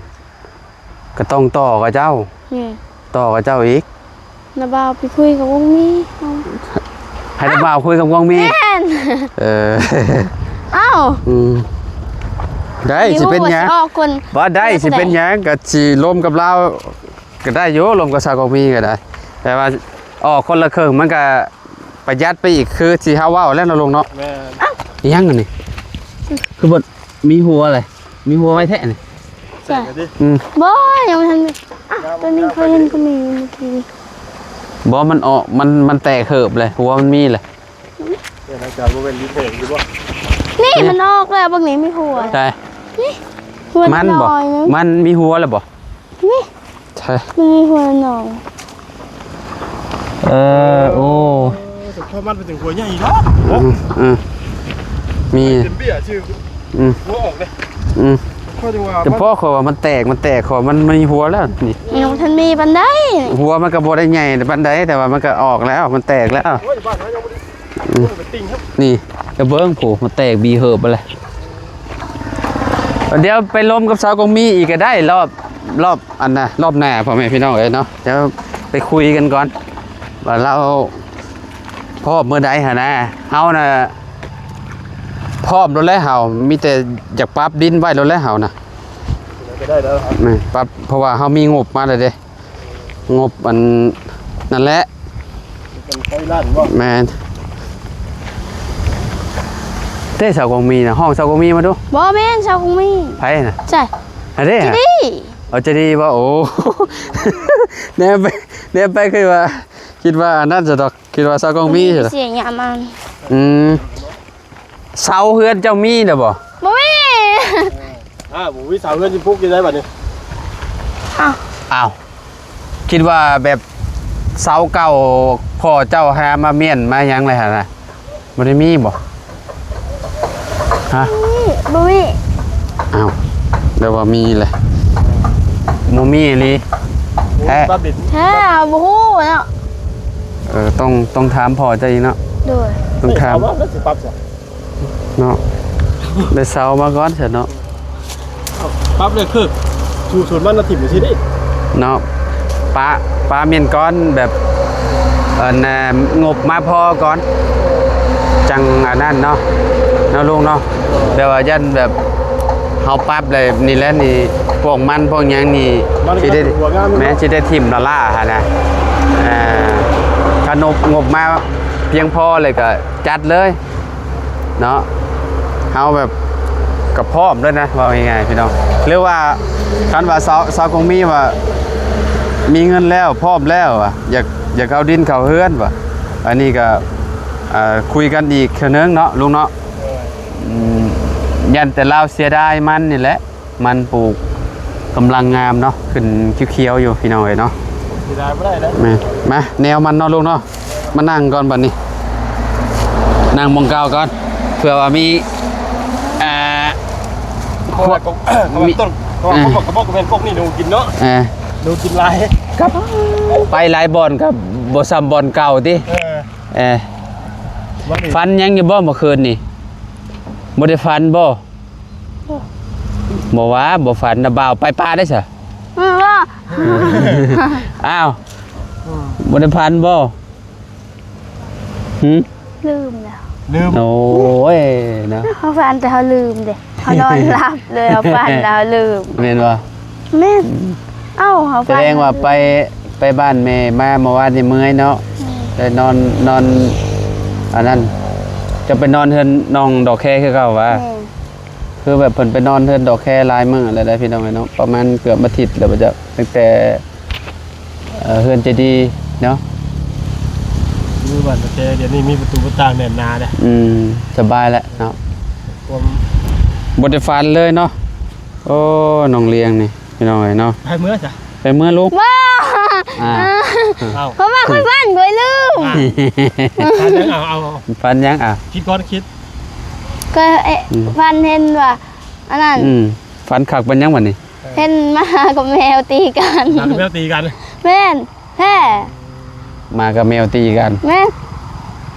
ກໍຕ້ອງຕໍ່ກັບເຈົ້າ ແມ່ນ ຕໍ່ກັບເຈົ້າອີກ ນ້າບ່າວໄປຄຸຍກັບວົງມີ ໃຫ້ນ້າບ່າວຄຸຍກັບວົງມີ ແມ່ນ ເອີ ເອົ້າ ອືມ ໄດ້ ຊິເປັນຫຍັງ ບໍ່ໄດ້ ຊິເປັນຫຍັງ ກໍຊິລົມກັບລາວກໍໄດ້ຢູ່ ລົມກັບຊາວກອງມີກໍໄດ້ ແຕ່ວ່າອອກຄົນລະເຄິ່ງ ມັນກໍປະຢັດໄປອີກ ຄືທີ່ເຮົາເວົ້າແລ້ວເນາະ ລຸງເນາະ ແມ່ນ ອີຫຍັງອັນນີ້ ຄືບໍ່ ມີຫົວເລີຍ ມີຫົວໄວ້ແທ້ນີ້ ໃສ່ກະຕິ ອືມ ບໍ່ ຍັງບໍ່ທັນມີ ອ່ະ ໂຕນີ້ຂ້ອຍເຫັນກໍມີເມື່ອກີ້ນີ້ ບໍ່ ມັນອອກ ມັນ ມັນແຕກເຫີບເລີຍ ຫົວມັນມີເລີຍ ອືມ ເອີ ອາຈານບໍ່ແມ່ນດິນແຫ້ງຢູ່ບໍ່ ນີ້ ນີ້ ມັນອອກແລ້ວ ເບິ່ງນີ້ ມີຫົວ ໃສ ນີ້ ຫົວ ມັນບໍ່ ນ້ອຍໜຶ່ງ ມັນມີຫົວແລ້ວບໍ່? ນີ້ ໃຊ່ ມັນມີຫົວໜອງ ເອີ ໂອ້ ເຈົ້າພໍ່ມັນເປັນຫຍັງຫົວໃຫຍ່ເນາະ. ອືມ ເອີ ມີ ເຕັມເບ້ຍຊື່ ອືມ ຫົວອອກເດ້. ອືມ ຂ້ອຍຈັ່ງວ່າ ແຕ່ພໍ່ຂ້ອຍວ່າມັນແຕກ ມັນແຕກ ຂ້ອຍວ່າມັນມີຫົວແລ້ວນີ້. ຍັງບໍ່ທັນມີປານໃດ ຫົວມັນກໍບໍ່ໄດ້ໃຫຍ່ປານໃດ ແຕ່ວ່າມັນກໍອອກແລ້ວ ມັນແຕກແລ້ວ. ໂອ້ຍ ບ້ານເຮົາຍັງບໍ່ໄດ້ ອືມ ໄປຕິ່ງຄັບ ນີ້ ກະເບິ່ງ ໂອ້ ມັນແຕກບີເຫີບໄປແລ້ວ. ດຽວໄປລົມກັບສາວກົງມີອີກກໍໄດ້ ລອບ ລອບ ອັນນະ ລອບໜ້າ ພໍ່ແມ່ພີ່ນ້ອງເອີຍເນາະ. ດຽວໄປຄຸຍກັນກ່ອນວ່າລາວພ້ອມມື້ໃດຫັ້ນນະ. ເຮົານະພ້ອມໂລດແຫຼະ ເຮົາມີແຕ່ຢາກປັບດິນໄວ້ໂລດແຫຼະ ເຮົານະ ກໍໄດ້ແລ້ວ ແມ່ນ ປັບ ເພາະວ່າເຮົາມີງົບມາແລ້ວເດ້. ງົບອັນນັ້ນແຫຼະ ເປັນໄຟລ້ານບໍ່? ແມ່ນ. ເດ້ ສາວກົງມີນະ ຮ້ອງສາວກົງມີມາດູ. ບໍ່ແມ່ນສາວກົງມີ. ໃຜນະ? ໃຊ່ ອັນເດ້ ຈະດີ. ເອົາ ຈະດີບໍ່? ໂອ້ ແນມໄປ ແນມໄປຄືວ່າ ຄິດວ່າອັນນັ້ນຊະດອກ ຄິດວ່າສາວກົງມີຊະດອກ. ເສຍຫຍັງມັນ? ອືມ. ເສົາເຮືອນເຈົ້າມີແລ້ວບໍ່? ບໍ່ມີ. ອ່າ ບໍ່ມີເສົາເຮືອນຊິປຸກຢູ່ໃດບັດນີ້? ອ້າວ ອ້າວ ຄິດວ່າແບບເສົາເກົ່າພໍ່ເຈົ້າຫາມາມ້ຽນມາຫຍັງແລ້ວຫັ້ນນະ ບໍ່ໄດ້ມີບໍ່? ຮະ? ບໍ່ມີ. ອ້າວ ແລ້ວວ່າມີແຫຼະ ບໍ່ມີອີ່ຫຼີ. ແທ້ ແທ້ ເຮົາບໍ່ຮູ້ເນາະ. ເອີ ຕ້ອງ ຕ້ອງຖາມພໍ່ເຈົ້າອີກເນາະ. ໂດຍ ຕ້ອງຖາມ ເອົາມາແລ້ວຊິປັບຊະ ເນາະ ໄດ້ເສົາມາກ່ອນຊະເນາະ. ປັບເລີຍຄືສູດມັນນະ ຖິ້ມໄປຊີ້ເດ້ເນາະ. ປະ ປະມ້ຽນກ່ອນ ແບບ ອັນນ່າ ງົບມາພໍກ່ອນ ຈັ່ງອັນນັ້ນເນາະ ເນາະລຸງເນາະ. ແບບວ່າຢ້ານແບບເຮົາປັບແລ້ວນີ້ແຫຼະນີ້ ພວກມັນພວກຫຍັງນີ້ ມັນກໍຊິໄດ້ ແມ່ນ ຊິໄດ້ຖິ້ມລ້າໆຫັ້ນນະ. ເອີ ຄັນງົບ ງົບມາພຽງພໍເລີຍກໍຈັດເລີຍ ເນາະ. ເຮົາແບບກໍພ້ອມເລີຍນະ ເວົ້າງ່າຍໆ ພີ່ນ້ອງ. ຫຼືວ່າຄັນວ່າສາວ ສາວກົງມີວ່າມີເງິນແລ້ວ ພ້ອມແລ້ວ ວ່າຢາກ ຢາກເອົາດິນເຂົ້າເຮືອນ ວ່າ ອັນນີ້ກໍ ເອີ ຄຸຍກັນອີກເທື່ອໜຶ່ງເນາະ ລຸງເນາະ. ອືມ ຢ້ານແຕ່ລາວເສຍດາຍມັນນີ້ແຫຼະ. ມັນປູກກຳລັງງາມເນາະ ຂຶ້ນຂຽວໆຢູ່ ພີ່ນ້ອງເອີຍເນາະ. ເສຍດາຍບໍ່ໄດ້ເດ້. ແມ່ນ ມາແນວມັນເນາະລຸງເນາະ. ມານັ່ງກ່ອນບັດນີ້ ນັ່ງໝ່ອງເກົ່າກ່ອນ ເພື່ອວ່າມີ ອ່າ ເພາະວ່າ ເພາະວ່າຕົ້ນ ເພາະວ່າ ເອີ ກະບອກ ກະບອກກໍແມ່ນພວກນີ້ໜູກິນເນາະ. ເອີ ໜູກິນຫຼາຍ ໄປຫຼາຍບ່ອນກໍບໍ່ສ່ຳບ່ອນເກົ່າຕິ. ເອີ ເອີ ຝັນຫຍັງຢູ່ບໍ່ເມື່ອຄືນນີ້? ບໍ່ໄດ້ຝັນບໍ່? ບໍ່ວ່າບໍ່ຝັນນະ ບ່າວໄປປ່າໄດ້ຊະ. ເອີ ວ່າ ອ້າວ ອືມ ບໍ່ໄດ້ຝັນບໍ່? ຫື ລືມແລ້ວ ລືມ. ໂອ້ຍເນາະ ເຮົາຝັນແຕ່ເຮົາລືມເດ້ ເຮົານອນຫຼັບເລີຍ ເຮົາຝັນແລ້ວເຮົາລືມ. ແມ່ນບໍ່? ແມ່ນ. ອືມ ເອົ້າ ເຮົາຝັນ ສະແດງວ່າໄປ ໄປບ້ານແມ່ມາເມື່ອວານນີ້ເມື່ອຍເນາະ. ແມ່ນ. ໄດ້ນອນ ນອນ ອັນນັ້ນ ຈະໄປນອນເຮືອນນ້ອງດອກແຄຄືເກົ່າຫວາ? ແມ່ນ. ຄືແບບເພິ່ນໄປນອນເຮືອນດອກແຄຫຼາຍມື້ແລ້ວໄດ໋ ພີ່ນ້ອງເອີຍເນາະ ປະມານເກືອບອາທິດແລ້ວ ຈະ ຕັ້ງແຕ່ ເອີ ເຮືອນເຈດີເນາະ. ຢູ່ບ້ານດອກແຄດຽວນີ້ມີປະຕູປະຕ່າງແໜ້ນໜາເດ້. ອືມ ສະບາຍແຫຼະເນາະ ຄວາມ ບໍ່ໄດ້ຝັນເລີຍເນາະ. ໂອ້ ນ້ອງລຽງນີ້ ພີ່ນ້ອງເອີຍເນາະ. ໄປເມືອຊະ ໄປເມືອລູກ. ວ້າ ອ່າ ເອົາ ເພາະວ່າຂ້ອຍຝັນ ຂ້ອຍລືມ. ອ່າ ຝັນຫຍັງ? ເອົາ ເອົາ ຝັນຫຍັງ? ອ່າ ຄິດກ່ອນ ຄິດ ກໍ ເອະ ອືມ ຝັນເຫັນວ່າ ອັນນັ້ນ ອືມ ຝັນຄັກປານຫຍັງບັດນີ້? ເຫັນໝາກັບແມວຕີກັນ. ໝາກັບແມວຕີກັນ? ແມ່ນ. ແທ້ ໝາກັບແມວຕີກັນ. ແມ່ນ.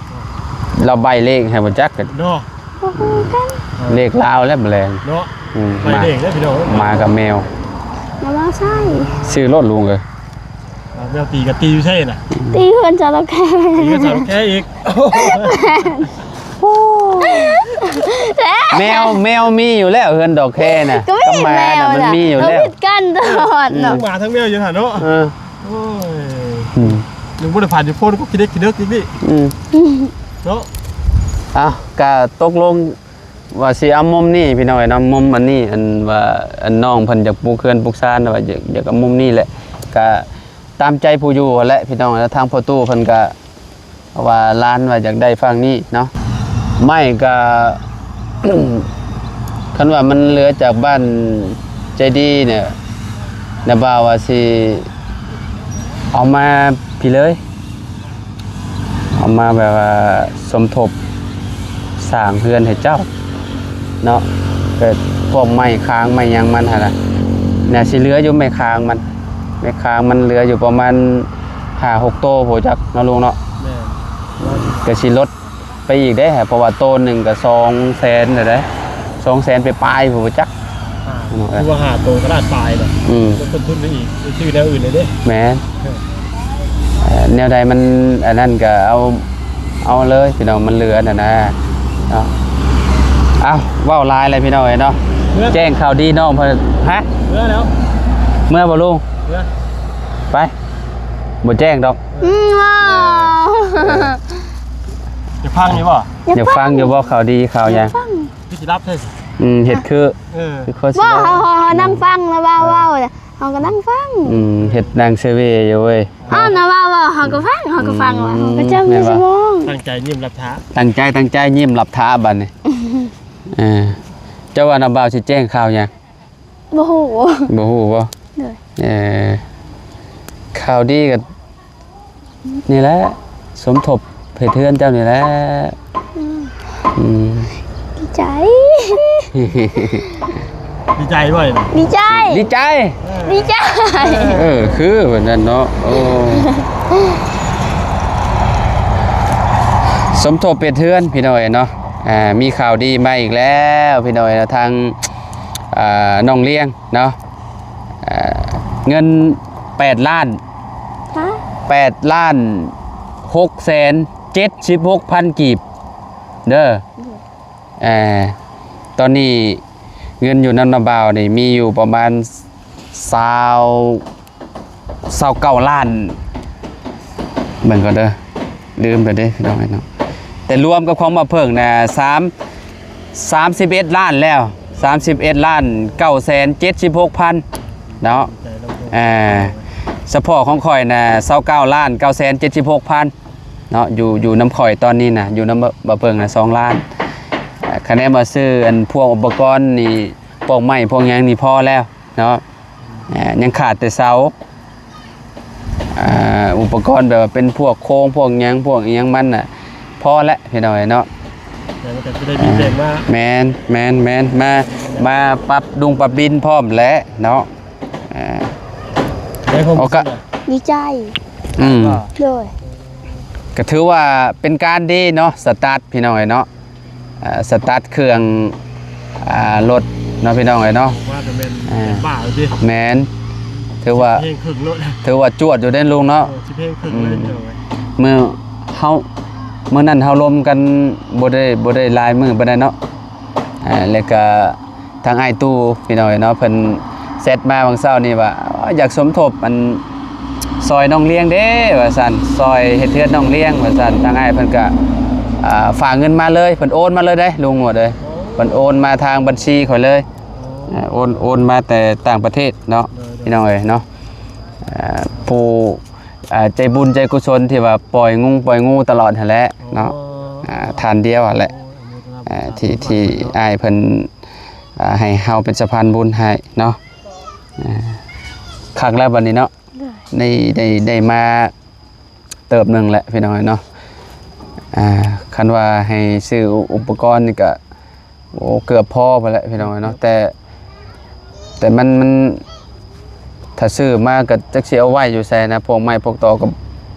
ລາວໃບ້ເລກໃຫ້ບໍ່ຈັກກັນເນາະ. ບໍ່ຮູ້ກັນ ເລກລາວແລ້ວມື້ແລງເນາະ. ອືມ ໃບ້ເລກເດີພີ່ນ້ອງເອີຍ ໝາກັບແມວ. ລະວ່າໃຊ່ ຊື້ໂລດລຸງເອີຍ. ອ່າ ແມວຕີກໍຕີຢູ່ໃສນະ? ຕີເຮືອນເຈົ້າເຖົ້າແກ່. ຕີເຮືອນເຈົ້າເຖົ້າແກ່ອີກ. ໂອ້ ແມ່ນ. ແມວ ແມວມີຢູ່ແລ້ວ ເຮືອນດອກແຄນະ ກັບໝານະ ມັນມີຢູ່ແລ້ວ. ເຮົາຜິດກັນຕະຫຼອດເນາະ. ອືມ ທັງໝາທັງແມວຢູ່ຫັ້ນເນາະ. ເອີ ໂອ້ຍ ອືມ ຍັງບໍ່ໄດ້ຜ່ານຢູ່ໂພນກໍຂີ້ເດັກຂີ້ເດິກອີກນີ້. ອືມ ເນາະ. ເອົ້າ ກະຕົກລົງວ່າຊິເອົາມຸມນີ້ພີ່ນ້ອງເອີຍເນາະ ມຸມອັນນີ້ ອັນວ່າ ອັນນ້ອງເພິ່ນຢາກປູກເຮືອນປູກຊານ ວ່າຢາກ ຢາກເອົາມຸມນີ້ແຫຼະ ກະຕາມໃຈຜູ້ຢູ່ຫັ້ນແຫຼະ ພີ່ນ້ອງ. ແລ້ວທາງພໍ່ຕູ້ເພິ່ນກະ ເພາະວ່າຫຼານວ່າຢາກໄດ້ຝັ່ງນີ້ເນາະ. ໄມ້ກະ ຄັນວ່າມັນເຫຼືອຈາກບ້ານໃຈດີນີ້ ນ້າບ່າວວ່າຊິເອົາມາພີ້ເລີຍ ເອົ ມາແບບວ່າສົມທົບສ້າງເຮືອນໃຫ້ເຈົ້າເນາະ ແບບພວກໄມ້ຄ້າງໄມ້ຫຍັງມັນຫັ້ນນະ ແນວຊິເຫຼືອຢູ່ໄມ້ຄ້າງມັນ ໄມ້ຄ້າງມັນເຫຼືອຢູ່ປະມານຫ້າຫົກໂຕພຸ້ນຈັກເນາະລຸງເນາະ. ແມ່ນ ກໍຊິລົດໄປອີກເດ້ ເພາະວ່າໂຕໜຶ່ງກໍສອງແສນແລ້ວເດ້ ສອງແສນປາຍໆພຸ້ນຈັກ. ອ່າ ຄືວ່າຫ້າໂຕຕະຫຼາດປາຍແຫຼະ ອືມ ລົດຕົ້ນທຶນໄປອີກ ໄປຊື້ແນວອື່ນເລີຍເດ້. ແມ່ນ ເອີ ເອີ ແນວໃດມັນອັນນັ້ນກໍເອົາ ເອົາເລີຍພີ່ນ້ອງ ມັນເຫຼືອຫັ້ນນະເນາະ. ເອົ້າ ເວົ້າຫຼາຍແລ້ວພີ່ນ້ອງເອີຍເນາະ ເມື່ອ ແຈ້ງຂ່າວດີນ້ອງເພິ່ນ. ຮະ ເມື່ອແລ້ວ ເມື່ອບໍ່ລຸງ? ເມື່ອ ໄປ ບໍ່ແຈ້ງດອກ. ອືມ ເອີ ຢາກຟັງຢູ່ບໍ່? ຢາກຟັງຢູ່ບໍ່ ຂ່າວດີຂ່າວຫຍັງ? ຄືຊິລັບແທ້. ອືມ ເຮັດຄື ເອີ ຄືຄົນຊິ ບໍ່ ເຮົາ ເຮົາ ເຮົານັ່ງຟັງລະເວົ້າ ເວົ້າລະເຮົາກໍນັ່ງຟັງ. ອືມ ເຮັດນາງເຊເວຢູ່ເວີຍ. ເຮົານະເວົ້າ ເວົ້າ ເຮົາກໍຟັງ ເຮົາກໍຟັງວ່າ ອືມ ເຮົາກໍຈຳຢູ່ ແມ່ນບໍ່? ຊິມອງ ຕັ້ງໃຈຍິ້ມຫຼັບຕາ ຕັ້ງໃຈ ຕັ້ງໃຈຍິ້ມຫຼັບຕາບັດນີ້. ເອີ ເຈົ້າວ່ານ້າບ່າວຊິແຈ້ງຂ່າວຫຍັງ? ບໍ່ຮູ້ ບໍ່ຮູ້ບໍ່? ໂດຍ ເອີ ຂ່າວດີກໍນີ້ແຫຼະ ສົມທົບເຮັດເຮືອນເຈົ້ານີ້ແຫຼະ. ອືມ ອືມ ດີໃຈ ດີໃຈບໍ່? ດີໃຈ ດີໃຈ ດີໃຈ. ເອີ ຄືແບບນັ້ນເນາະ. ໂອ້ ສົມທົບເຮັດເຮືອນພີ່ນ້ອງເອີຍເນາະ. ອ່າ ມີຂ່າວດີມາອີກແລ້ວພີ່ນ້ອງເອີຍເນາະ ທາງ ອ່າ ນ້ອງລຽງເນາະ. ອ່າ ເງິນແປດລ້ານ ຮະ ແປດລ້ານຫົກແສນເຈັດສິບຫົກພັນກີບເດີ. ອືມ ເອີ ຕອນນີ້ເງິນຢູ່ນຳນ້າບ່າວນີ້ມີຢູ່ປະມານຊາວ ຊາວເກົ້າລ້ານ ເບິ່ງກ່ອນເດີ ລືມແລ້ວເດ້ພີ່ນ້ອງເອີຍເນາະ. ແຕ່ລວມກັບຂອງບ່າວເຜິ້ງນະ ສາມ ສາມສິບເອັດລ້ານແລ້ວ ສາມສິບເອັດລ້ານເກົ້າແສນເຈັດສິບຫົກພັນເນາະ. ເອີ ສະເພາະຂອງຂ້ອຍນະ ຊາວເກົ້າລ້ານເກົ້າແສນເຈັດສິບຫົກພັນເນາະ ຢູ່ ຢູ່ນຳຂ້ອຍຕອນນີ້ນະ ຢູ່ນຳບ່າວເຜິ້ງນະ ສອງລ້ານ. ອ່າ ຄະແນນວ່າຊື້ອັນພວກອຸປະກອນນີ້ ພວກໄມ້ພວກຫຍັງນີ້ພໍແລ້ວເນາະ. ອ່າ ຍັງຂາດແຕ່ເສົາ ອ່າ ອຸປະກອນແບບວ່າເປັນພວກໂຄງ ພວກຫຍັງ ພວກອີ່ຫຍັງມັນນະ ພໍແລ້ວພີ່ນ້ອງເອີຍເນາະ. ແລ້ວມັນກໍຊິໄດ້ມີແຈ້ງມາ ແມ່ນ ແມ່ນ ແມ່ນ ມາ ມາປັບດຸງປັບດິນພ້ອມແຫຼະເນາະ. ອ່າ ໂອກາດ ດີໃຈ ອືມ ໂດຍ ກໍຖືວ່າເປັນການດີເນາະ ສະຕາດພີ່ນ້ອງເອີຍເນາະ. ອ່າ ສະຕາດເຄື່ອງ ອ່າ ລົດເນາະພີ່ນ້ອງເອີຍເນາະ. ອອກມາກໍແມ່ນ ອ່າ ເປັນບ້າເລີຍຕິ ແມ່ນ ຖືວ່າ ສິບເພງເຄິ່ງໂລດ ຖືວ່າຈວດຢູ່ເດ້ລຸງເນາະ. ເອີ ສິບເພງເຄິ່ງເລີຍ ອືມ ເຈົ້າເອີຍ. ມື້ເຮົາ ມື້ນັ້ນເຮົາລົມກັນບໍ່ໄດ້ ບໍ່ໄດ້ຫຼາຍມື້ປານໃດເນາະ. ອ່າ ແລ້ວກໍ ທາງອ້າຍຕູ້ພີ່ນ້ອງເອີຍເນາະ ເພິ່ນແຊັດມາຫວ່າງເຊົ້ານີ້ວ່າ ຢາກສົມທົບອັນ ຊ່ອຍນ້ອງລຽງເດ້ວ່າຊັ້ນ ຊ່ອຍເຮັດເຮືອນນ້ອງລຽງວ່າຊັ້ນ. ທາງອ້າຍເພິ່ນກະ ອ່າ ຝາກເງິນມາເລີຍ ເພິ່ນໂອນມາເລີຍເດ້ລຸງ ໂອ້ ເອີຍ ເພິ່ນໂອນມາທາງບັນຊີຂ້ອຍເລີຍ. ໂອ້ ອ່າ ໂອນ ໂອນມາແຕ່ຕ່າງປະເທດເນາະ ໂດຍ ໂດຍ ພີ່ນ້ອງເອີຍເນາະ. ອ່າ ຜູ້ ອ່າ ໃຈບຸນໃຈກຸສົນທີ່ວ່າປ່ອຍງຸງປ່ອຍງູຕະຫຼອດຫັ້ນແຫຼະເນາະ. ໂອ້ ອ່າ ທ່ານດຽວຫັ້ນແຫຼະ ໂອ້ ອະນຸໂມທະນາ ອ່າ ທີ່ ທີ່ອ້າຍເພິ່ນ ອ່າ ໃຫ້ເຮົາເປັນສະພານບຸນໃຫ້ເນາະ. ອ່າ ຄັກແລ້ວບັດນີ້ເນາະ ໂດຍ ໄດ້ ໄດ້ ໄດ້ມາເຕີບໜຶ່ງແຫຼະພີ່ນ້ອງເນາະ. ອ່າ ຄັນວ່າໃຫ້ຊື້ອຸປະກອນນີ້ກະ ໂອ້ ເກືອບພໍພຸ້ນແຫຼະພີ່ນ້ອງເນາະ. ແຕ່ ແຕ່ມັນ ມັນ ຖ້າຊື້ມາກໍຈັກຊິເອົາໄວ້ຢູ່ໃສນະ ພວກໄມ້ພວກຕໍກໍ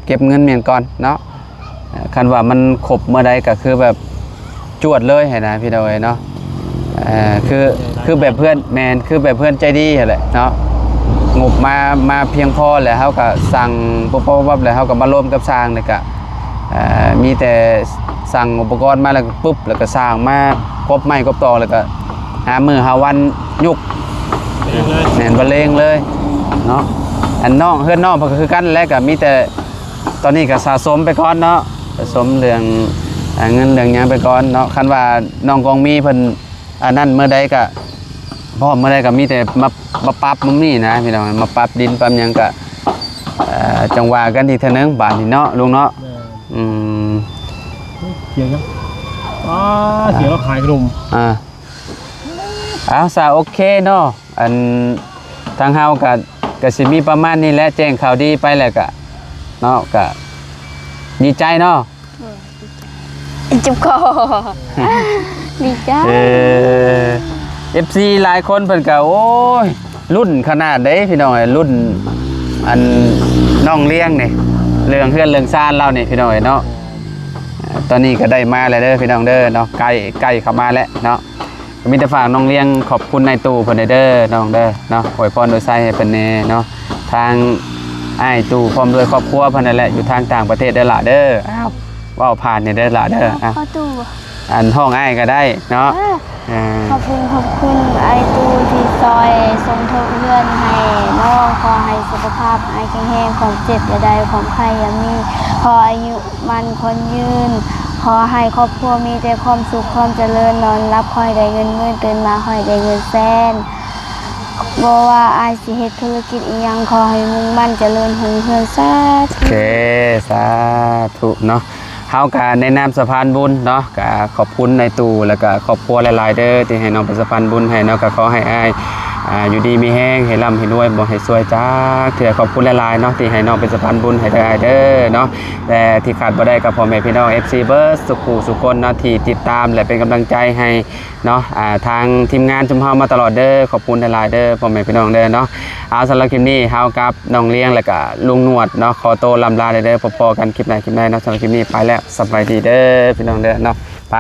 ເກັບເງິນໝ້ຽນກ່ອນເນາະ. ເອີ ຄັນວ່າມັນຄົບເມື່ອໃດກໍຄືແບບຈວດເລີຍຫັ້ນນະພີ່ນ້ອງເອີຍເນາະ. ເອີ ຄື ຄືແບບເພື່ອນ ແມ່ນ ຄືແບບເພື່ອນໃຈດີຫັ້ນແຫຼະເນາະ ງົບມາ ມາພຽງພໍແລ້ວ ເຮົາກໍສັ່ງປຸບປັບແລ້ວ ເຮົາກໍມາລົມກັບຊ່າງ ແລ້ວກໍ ເອີ ມີແຕ່ສັ່ງອຸປະກອນມາແລ້ວກໍປຶບ ແລ້ວກໍສ້າງມາ ກົບໄມ້ກົບຕອກ ແລ້ວກໍຫາມື້ຫາວັນຍຸກ ເອງເລີຍ ແມ່ນ ບັນເລງເລີຍເນາະ. ອັນນ້ອງ ເຮືອນນ້ອງເພິ່ນກໍຄືກັນແຫຼະ ກໍມີແຕ່ຕອນນີ້ກໍສະສົມໄປກ່ອນເນາະ ສະສົມເລື່ອງ ອ່າ ເງິນເລື່ອງຫຍັງໄປກ່ອນເນາະ. ຄັນວ່ານ້ອງກອງມີເພິ່ນ ອັນນັ້ນເມື່ອໃດກະ ພ້ອມເມື່ອໃດກະມີແຕ່ມາ ມາປັບໝ່ອງນີ້ນະພີ່ນ້ອງ ມາປັບດິນປັບຫຍັງກະ ເອີ ຈັ່ງວ່າກັນອີກເທື່ອໜຶ່ງບາດນີ້ເນາະ ລຸງເນາະ. ແມ່ນ ອືມ ສຽງຫຍັງ? ອ້າ ສຽງລາວຂາຍຂະໜົມ. ອ່າ ເອົາຊະ ໂອເຄເນາະ ອັນ ທາງເຮົາກະ ກະຊິມີປະມານນີ້ແຫຼະ ແຈ້ງຂ່າວດີໄປແລ້ວກະເນາະ ກະດີໃຈເນາະ. ໂດຍ ເຈັບຄໍ ດີໃຈ. ເອີ ເອັຟຊີຫຼາຍຄົນເພິ່ນກໍ ໂອ້ຍ ລຸ້ນຂະໜາດເດ້ພີ່ນ້ອງເອີຍ ລຸ້ນອັນນ້ອງລ້ຽງນີ້ ເລື່ອງເຮືອນເລື່ອງຊານລາວນີ້ພີ່ນ້ອງເອີຍເນາະ. ຕອນນີ້ກໍໄດ້ມາແລ້ວເດີພີ່ນ້ອງເດີເນາະ ໃກ້ ໃກ້ເຂົ້າມາແລ້ວເນາະ. ກໍມີແຕ່ຝາກນ້ອງລ້ຽງຂອບຄຸນອ້າຍຕູ້ເພິ່ນເດີນ້ອງເດີເນາະ ອວຍພອນອວຍໄຊໃຫ້ເພິ່ນແດ່ເນາະ. ທາງອ້າຍຕູ້ພ້ອມດ້ວຍຄອບຄົວເພິ່ນນັ້ນແຫຼະ ຢູ່ທາງຕ່າງປະເທດເດີຫຼ້າເດີ. ອ້າວ ເວົ້າຜ່ານນີ້ເດີຫຼ້າເດີ. ເອີ ອ້າວ ພໍ່ຕູ້ ອັນ ຮ້ອງອ້າຍກໍໄດ້ເນາະ. ເອີ ເອີ ຂອບຄຸນ ຂອບຄຸນອ້າຍຕູ້ທີ່ຊ່ອຍສົມທົບເຮືອນໃຫ້ນ້ອງ. ຂໍໃຫ້ສຸຂະພາບອ້າຍແຂງແຮງ ຄວາມເຈັບຢ່າໄດ້ ຄວາມໄຂ້ຢ່າມີ ຂໍອາຍຸໝັ້ນຂວັນຍືນ ຂໍໃຫ້ຄອບຄົວມີແຕ່ຄວາມສຸກຄວາມຈະເລີນ ນອນຫຼັບຂໍໃຫ້ໄດ້ເງິນໝື່ນ ຕື່ນມາຂໍໃຫ້ໄດ້ເງິນແສນ. ບໍ່ວ່າອ້າຍຊິເຮັດທຸລະກິດອີ່ຫຍັງ ຂໍໃຫ້ມຸ່ງໝັ້ນຈະເລີນຮຸ່ງເຮືອງ ສາທຸ. ໂອເຄ ສາທຸເນາະ. ເຮົາກະໃນນາມສະພານບຸນເນາະ ກະຂອບຄຸນອ້າຍຕູ້ ແລ້ວກະຄອບຄົວຫຼາຍໆເດີ ທີ່ໃຫ້ນ້ອງເປັນສະພານບຸນໃຫ້ເນາະ. ກະຂໍໃຫ້ອ້າຍ ອ່າ ຢູ່ດີມີແຮງ ໃຫ້ລ່ຳໃຫ້ລວຍ ບໍ່ໃຫ້ຊວຍຈັກເທື່ອ. ຂອບຄຸນຫຼາຍໆເນາະ ທີ່ໃຫ້ນ້ອງເປັນສະພານບຸນໃຫ້ເດີອ້າຍເດີເນາະ. ແລະ ທີ່ຂາດບໍ່ໄດ້ກໍພໍ່ແມ່ພີ່ນ້ອງເອັຟຊີເບິດສຸຂູສຸຄົນເນາະ ທີ່ຕິດຕາມ ແລະ ເປັນກຳລັງໃຈໃຫ້ ເນາະ ອ່າ ທາງທີມງານຊຸມເຮົາມາຕະຫຼອດເດີ. ຂອບຄຸນຫຼາຍໆເດີພໍ່ແມ່ພີ່ນ້ອງເດີເນາະ. ເອົາ ສຳລັບຄລິບນີ້ເຮົາກັບນ້ອງລ້ຽງ ແລ້ວກະລຸງໜວດເນາະ ຂໍໂຕລ່ຳລາເດີ. ພໍ້ໆກັນຄລິບໜ້າຄລິບໃນເນາະ. ສຳລັບຄລິບນີ້ໄປແລ້ວ ສະບາຍດີເດີພີ່ນ້ອງເດີເນາະ. ໄປ.